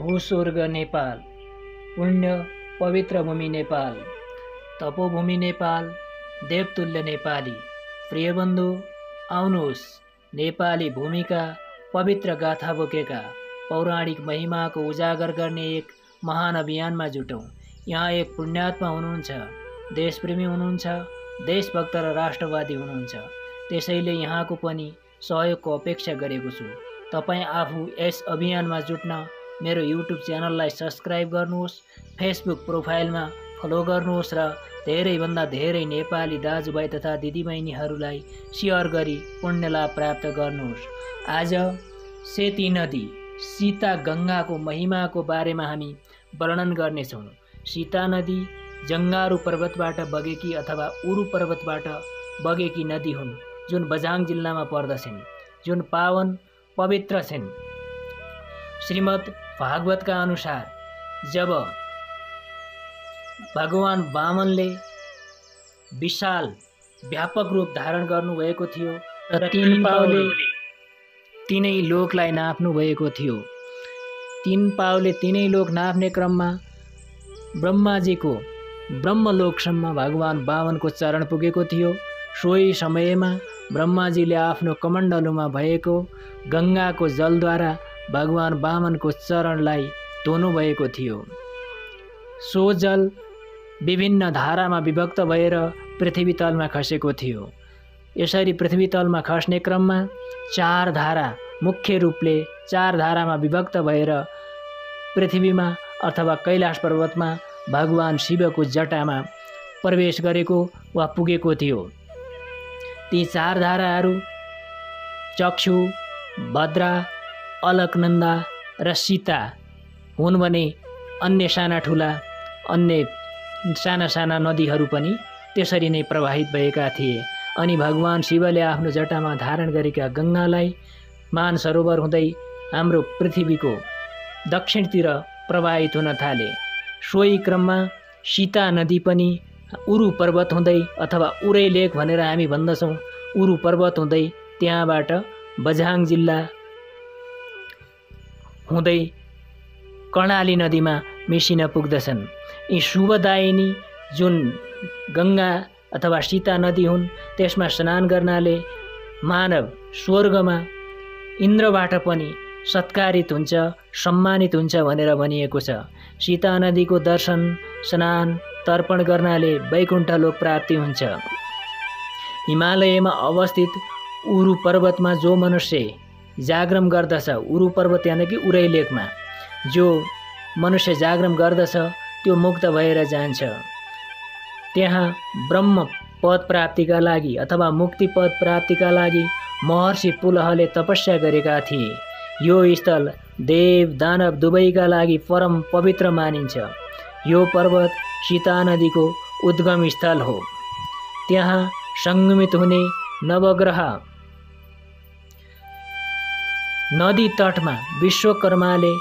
भूस्वर्ग नेपाल, पुण्य पवित्र भूमि नेपाल, तपोभूमि नेपाल, देवतुल्य नेपाली। प्रिय बन्धु, आउनुहोस् नेपाली भूमिका पवित्र गाथा बोकेका पौराणिक महिमाको उजागर गर्ने एक महान अभियानमा जुटौँ। यहाँ एक पुण्यात्मा हुनुहुन्छ, देशप्रेमी हुनुहुन्छ, देशभक्त र राष्ट्रवादी हुनुहुन्छ। त्यसैले यहाँको पनि सहयोगको अपेक्षा गरेको छु। तपाईँ आफू यस अभियानमा जुट्न मेरो युट्युब च्यानललाई सब्स्क्राइब गर्नुहोस्, फेसबुक प्रोफाइलमा फलो गर्नुहोस् र धेरैभन्दा धेरै नेपाली दाजुभाइ तथा दिदीबहिनीहरूलाई सेयर गरी पुण्य लाभ प्राप्त गर्नुहोस्। आज सेती नदी सीता गङ्गाको महिमाको बारेमा हामी वर्णन गर्नेछौँ। सीता नदी जङ्गारू पर्वतबाट बगेकी अथवा उरु पर्वतबाट बगेकी नदी हुन्, जुन बझाङ जिल्लामा पर्दछन्, जुन पावन पवित्र छन्। श्रीमद् भागवतका अनुसार जब भगवान वामनले विशाल व्यापक रूप धारण गर्नुभएको थियो र तीन पाउले तीनै लोकलाई नाप्नु भएको थियो, तीन पाउले तीनै लोक नाप्ने क्रममा ब्रह्माजीको ब्रह्मलोकसम्म भगवान वामनको चरण पुगेको थियो। सोही समयमा ब्रह्माजीले आफ्नो कमण्डलुमा भएको गङ्गाको जलद्वारा भगवान वामनको चरणलाई धुनुभएको थियो। सो जल विभिन्न धारामा विभक्त भएर पृथ्वी तलमा खसेको थियो। यसरी पृथ्वी तलमा खस्ने क्रममा चार धारा, मुख्य रूपले चार धारामा विभक्त भएर पृथ्वीमा अथवा कैलाश पर्वतमा भगवान शिवको जटामा प्रवेश गरेको वा पुगेको थियो। ती चार धाराहरू चक्षु, भद्रा, अलकनन्दा र सीता हुन् भने अन्य साना साना नदीहरू पनि त्यसरी नै प्रवाहित भएका थिए। अनि भगवान शिवले आफ्नो जटामा धारण गरेका गङ्गालाई मानसरोवर हुँदै हाम्रो पृथ्वीको दक्षिणतिर प्रवाहित हुन थाले। सोही क्रममा सीता नदी पनि उरु पर्वत हुँदै अथवा उरै लेक भनेर हामी भन्दछौँ, उरु पर्वत हुँदै त्यहाँबाट बझाङ जिल्ला हुँदै कर्णाली नदीमा मिसिन पुग्दछन्। यी शुभदायिनी जुन गङ्गा अथवा सीता नदी हुन्, त्यसमा स्नान गर्नाले मानव स्वर्गमा इन्द्रबाट पनि सत्कारित हुन्छ, सम्मानित हुन्छ भनेर भनिएको छ। सीता नदीको दर्शन, स्नान, तर्पण गर्नाले वैकुण्ठ लोक प्राप्ति हुन्छ। हिमालयमा अवस्थित उरु पर्वतमा जो मनुष्य जागरण गर्दछ, उरु पर्वत यानि कि उरै लेकमा जो मनुष्य जागरण गर्दछ त्यो मुक्त भएर जान्छ। त्यहाँ ब्रह्म पद प्राप्तिका लागि अथवा मुक्ति पद प्राप्तिका लागि महर्षि पुलहले तपस्या गरेका थिए। यो स्थल देव दानव दुवैका लागि परम पवित्र मानिन्छ। यो पर्वत सीता नदीको उद्गम स्थल हो। त्यहाँ सङ्गमित हुने नवग्रह नदी तटमा विश्वकर्माले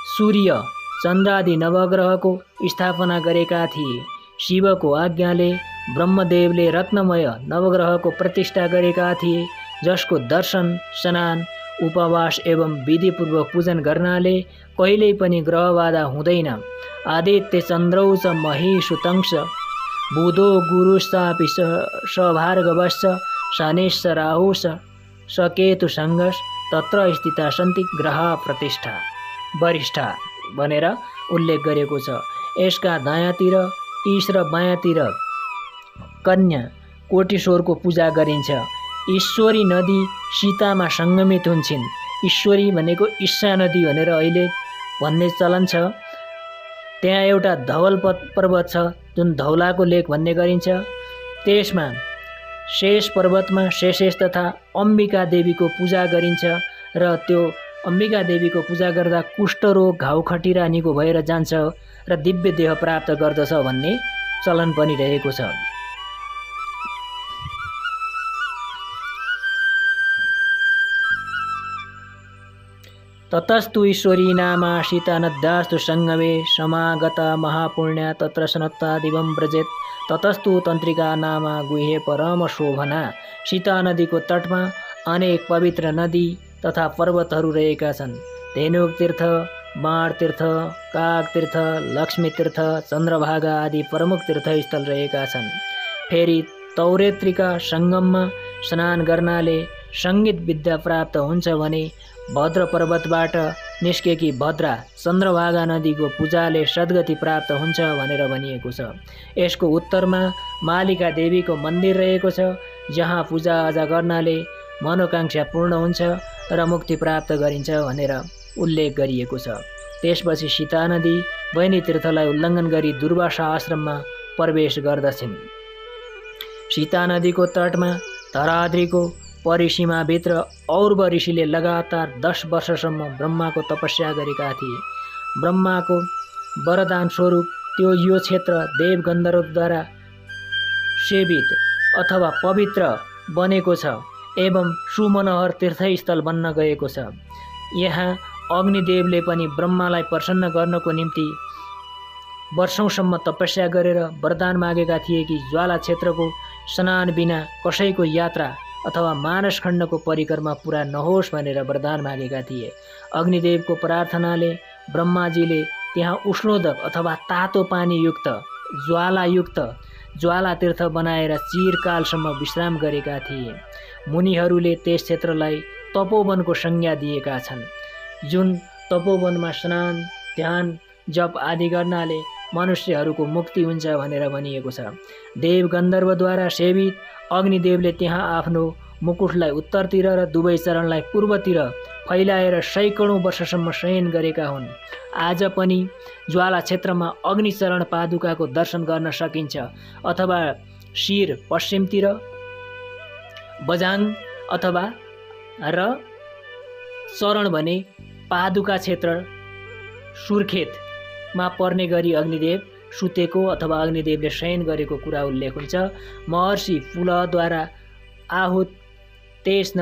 सूर्य, चन्द्रादि नवग्रहको स्थापना गरेका थिए। शिवको आज्ञाले ब्रह्मदेवले रत्नमय नवग्रहको प्रतिष्ठा गरेका थिए, जसको दर्शन, स्नान, उपवास एवं विधिपूर्वक पूजन गर्नाले कहिल्यै पनि ग्रह बाधा हुँदैन। आदित्य चन्द्रौ च महिषुतंश बुधो गुरुश्चापि सभार्गवश्च शनिश्च राहुश्च सकेतु सङ्घर्ष तत्र स्थिता सन्ति ग्रह प्रतिष्ठा वरिष्ठा भनेर उल्लेख गरेको छ। यसका दायाँतिर ईश र बायाँतिर कन्या कोटीश्वरको पूजा गरिन्छ। ईश्वरी नदी सीतामा सङ्गमित हुन्छन्। ईश्वरी भनेको ईशा नदी भनेर अहिले भन्ने चलन छ। त्यहाँ एउटा धवल पर्वत छ जुन धौलाको लेक भन्ने गरिन्छ। त्यसमा शेष पर्वतमा शेषेश तथा अम्बिका देवीको पूजा गरिन्छ र त्यो अम्बिका देवीको पूजा गर्दा कुष्ठरोग, घाउ खटिरा निको भएर जान्छ र दिव्य देह प्राप्त गर्दछ भन्ने चलन पनि रहेको छ। ततस्तु ईश्वरी नामा सीता नद्यास्तु सङ्गमे समागता महापुण्या तत्र स्नत्ता दिवं व्रजेत ततस्तु तन्त्रिका नामा गुह्य परम शोभना। सीता नदीको तटमा अनेक पवित्र नदी तथा पर्वतहरू रहेका छन्। धेनुक तीर्थ, बाण तीर्थ, काग तीर्थ, लक्ष्मी तीर्थ, चन्द्रभागा आदि प्रमुख तीर्थस्थल रहेका छन्। फेरि तौरेत्रिका सङ्गममा स्नान गर्नाले सङ्गीत विद्या प्राप्त हुन्छ भने भद्र पर्वतबाट निस्केकी भद्रा चन्द्रभागा नदीको पूजाले सद्गति प्राप्त हुन्छ भनेर भनिएको छ। यसको उत्तरमा मालिका देवीको मन्दिर रहेको छ, जहाँ पूजाआजा गर्नाले मनोकांक्षा पूर्ण हुन्छ र मुक्ति प्राप्त गरिन्छ भनेर उल्लेख गरिएको छ। त्यसपछि सीता नदी बहिनी तीर्थलाई उल्लङ्घन गरी दुर्वासा आश्रममा प्रवेश गर्दछिन्। सीता नदीको तटमा धराद्रीको परिसीमाभित्र और्व ऋषिले लगातार 10 वर्षसम्म ब्रह्माको तपस्या गरेका थिए। ब्रह्माको वरदान स्वरूप यो क्षेत्र देव गन्धर्वद्वारा सेवित अथवा पवित्र बनेको छ एवं सुमनोहर तीर्थस्थल बन्न गएको छ। यहाँ अग्निदेवले पनि ब्रह्मालाई प्रसन्न गर्नको निम्ति वर्षौंसम्म तपस्या गरेर वरदान मागेका थिए कि ज्वाला क्षेत्रको स्नान बिना कसैको यात्रा अथवा मानसखण्डको परिक्रमा पूरा नहोस् भनेर वरदान मागेका थिए। अग्निदेवको प्रार्थनाले ब्रह्माजीले त्यहाँ उष्णोदक अथवा तातो पानीयुक्त ज्वाला तीर्थ बनाएर चिरकालसम्म विश्राम गरेका थिए। मुनिहरूले त्यस क्षेत्रलाई तपोवनको संज्ञा दिएका छन्, जुन तपोवनमा स्नान, ध्यान, जप आदि गर्नाले मनुष्यहरूको मुक्ति हुन्छ भनेर भनिएको छ। देव गन्धर्वद्वारा सेवित अग्निदेवले त्यहाँ आफ्नो मुकुटलाई उत्तरतिर र दुवै चरणलाई पूर्वतिर फैलाएर सैकडौँ वर्षसम्म शयन गरेका हुन्। आज पनि ज्वाला क्षेत्रमा अग्निचरण पादुकाको दर्शन गर्न सकिन्छ, अथवा शिर पश्चिमतिर बजाङ अथवा र चरण भने पादुका क्षेत्र सुर्खेतमा पर्ने गरी अग्निदेव सुतेको अथवा अग्निदेवले शयन गरेको कुरा उल्लेख हुन्छ। महर्षि पुलहद्वारा आहुत त्यस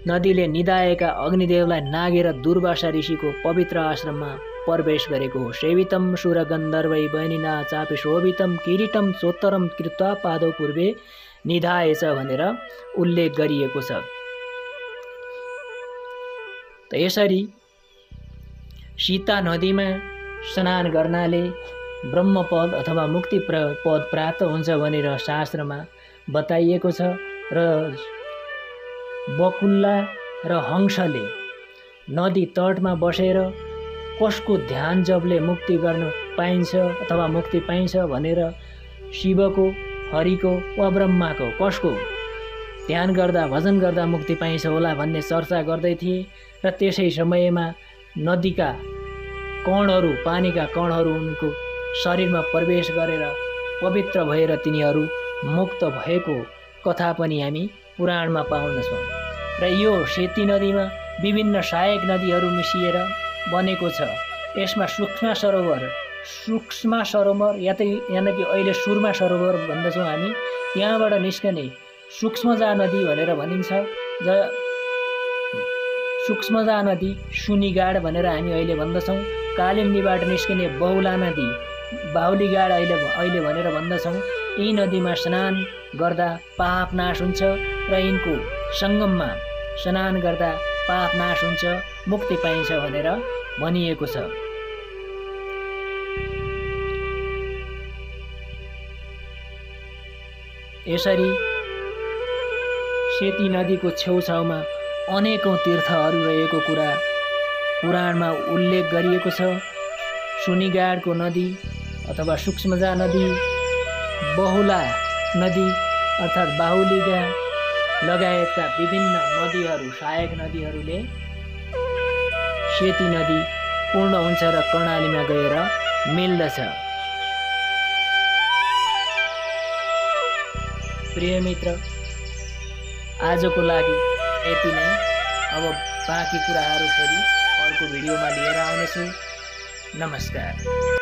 नदीले निदाएका अग्निदेवलाई नागेर दुर्वासा ऋषिको पवित्र आश्रममा प्रवेश गरेको हो। सेवितम सुरगन्धर्वै बहिनीना चापि शोभितम किरीटम चोत्तरम कृत्वा पादौ पूर्वे निधाएछ भनेर उल्लेख गरिएको छ। त यसरी सीता नदीमा स्नान गर्नाले ब्रह्मपद अथवा मुक्ति पद प्राप्त हुन्छ भनेर शास्त्रमा बताइएको छ। र बकुल्ला र हंसले नदी तटमा बसेर कसको ध्यान जपले मुक्ति गर्न पाइन्छ अथवा मुक्ति पाइन्छ भनेर शिवको, हरिको वा ब्रह्माको कसको ध्यान गर्दा भजन गर्दा मुक्ति पाइन्छ होला भन्ने चर्चा गर्दै थिए। र त्यसै समयमा नदीका कणहरू, पानीका कणहरू उनको शरीरमा प्रवेश गरेर पवित्र भएर तिनीहरू मुक्त भएको कथा पनि हामी पुराणमा पाउँदछौँ। र यो सेती नदीमा विभिन्न सहायक नदीहरू मिसिएर बनेको छ। यसमा सूक्ष्म सरोवर यानि कि अहिले सुरमा सरोवर भन्दछौँ हामी, त्यहाँबाट निस्कने सूक्ष्मजा नदी भनेर भनिन्छ। सूक्ष्मजा नदी सुनिगाड भनेर हामी अहिले भन्दछौँ। कालिन्दीबाट निस्किने बहुला नदी बाहुलीगाड अहिले भनेर भन्दछौँ। यी नदीमा स्नान गर्दा पाप नाश हुन्छ र यिनको सङ्गममा स्नान गर्दा पाप नाश हुन्छ, मुक्ति पाइन्छ भनेर भनिएको छ। यसरी सेती नदीको छेउछाउमा अनेकौं तीर्थहरू रहेको कुरा पुराणमा उल्लेख गरिएको छ। सुनिगाडको नदी अथवा सूक्ष्मजा नदी, बहुला नदी अर्थात् बाहुलीगा लगायतका विभिन्न नदीहरू, सहायक नदीहरूले सेती नदी पूर्ण हुन्छ र कर्णालीमा गएर मिल्दछ। प्रिय मित्र, आजको लागि यति नै। अब बाँकी कुराहरू फेरि अर्को भिडियोमा लिएर आउनेछु। नमस्कार।